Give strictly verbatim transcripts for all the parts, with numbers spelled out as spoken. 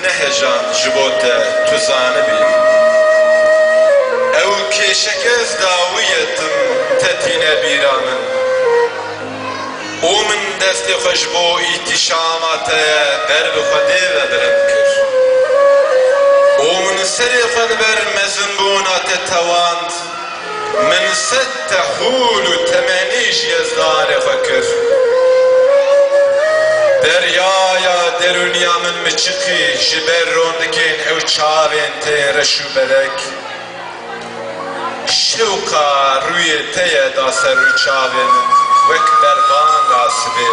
Nehejand ji bo te, tu zanibî. Ew kêşeke ez dawî yetim, te tîne bîra min. Û min destê xwe ji bo îhtîşama te ber bi Xwedê ve bilind kir. Û min serê xwe li ber mezinbûna te tewand. Min sed tehûl û temenî ji Yezdanê xwe kir. Deryaya derûniya min miçiqî ji ber rondikên ew çavên tên reş û berek. Şewqa rûyê te ye da ser rû çavê min wek berbanga sibê.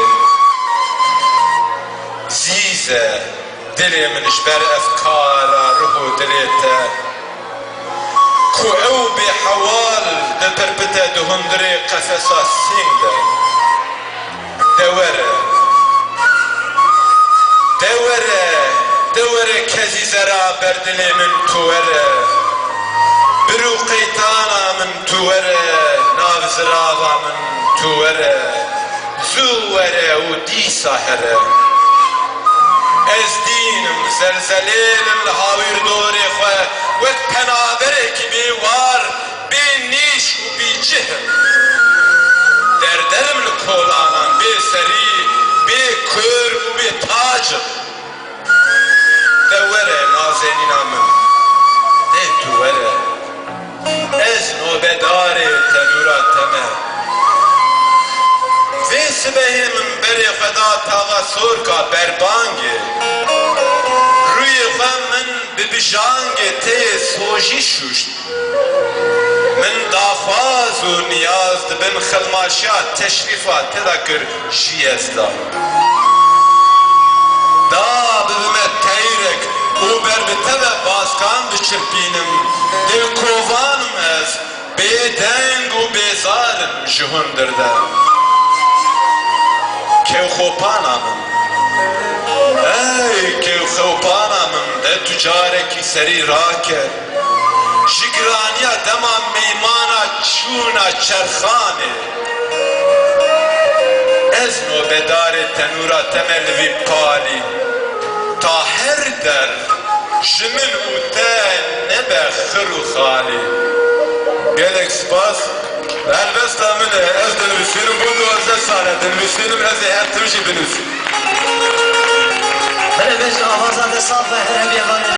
Zîze dilê min ji ber efkara ruh û dilê te. Ku ew bêhewal dipirpite di hundirê qefesa sîng de. De were. De were. De were kezî zera ber dilê min tu were. Bir û qeytana min tu were. Nav zirava min tu were. Zû were û dîsa here. Ez dînim zelzelê li hawîrdorê xwe wek penaberekî bêwar, bê nîş û bêcih im. Derderim li kolanan bê serî, bê kurm û bê tac im. De were nazenîna min, de tu were. Ez nobedarê tenûra te me. Vê sibehê min berê xwe da tava sorka berbangê. Rûyê xwe min bi bijangê te yê sojî şûşt. Min daxwaz û niyaz di bin xilmaşiya teşrîfa te de kir ji Yezdan. Da bibime teyrek û ber bi te ve baskan biçirpînim. Dê kovan im ez, bêdeng û bêzar im ji hundir de. Kewxopana min. Ey kewxopana min, de tu carekî serî rake. Ji giraniya dema meymana çûna çerxanê, ez nobedarê tenûra te me li vî palî. Ta her der ji min û te nebe xir û xalî. Gelek spas. Helbesta min e, ez dinivîsînim, bû duwazdeh sal e dinivîsînim, ez ê her tim jî binivîsim. Belê, bêjin avaza te saf be, her hemiye van.